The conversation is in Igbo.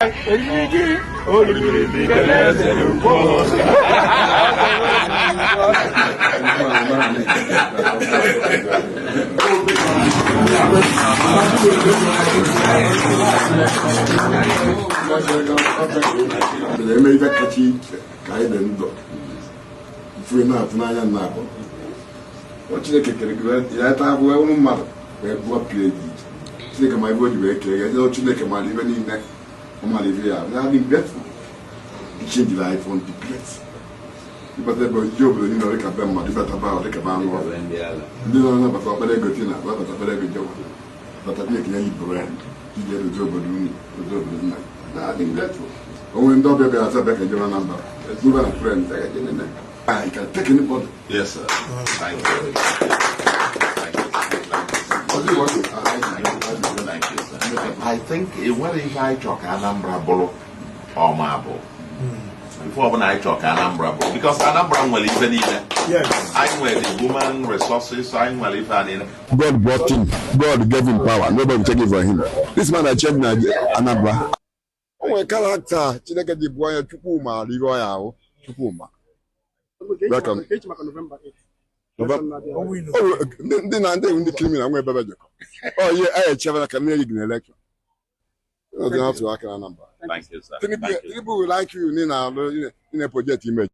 Oriri gị oriri n'ikele eze n'ugbo. Eme ife kacha iche ka anyị dị ndụ ife na-atụ n'anya na abụ ọ Chineke kere gị ya taa abụọ ụmụ mmadụ wee bụọ pie gị iche. Chineke ma ibe o ji wee kee ya. Chineke mara ibe niile, ọ mara ibe ya na adị grateful. He changed life from the great. Ịbata ebe ojiji obodo niile ọ dịka be mmadụ, ịbata be ahụ dịka be anụ ọhịa. Ndị nọ nabata ọkpara ego tina nabata ọkpara ego jewa bata Chineke ya yi brand iji edozi obodo unu, dozi obodo nna na adị grateful. O nwere ndị ọbịa bịara asa bịa ka ejebe Anambra move na friend I can take anybody. Yes, sir. Thank you. Thank you. Thank you, sir. I think enwere ihe anyị chọrọ ka Anambra bụrụ ọma bụ ife ọbụla anyị chọrọ ka Anambra bụrụ, because Anambra nwere ife niile. Anyị nwere the human resources, anyị nwere ife a niile. God brought him. God gave him power. Nobody will take it from him. This man I checked na Anambra. O nwere character Chineke ji bụọ ya. Chukwu maara ihe ọ ya ahụ. Chukwuma. Welcome. Oh, ndị na ndị criminal nwe ebe jekọ. Ọ ihe anyị echebela ka mmeri gị na election. Ọ dị na-atụ aka na Anambra. Thank you, sir. Tinubu Thank you. Tinubu will like you na na project image.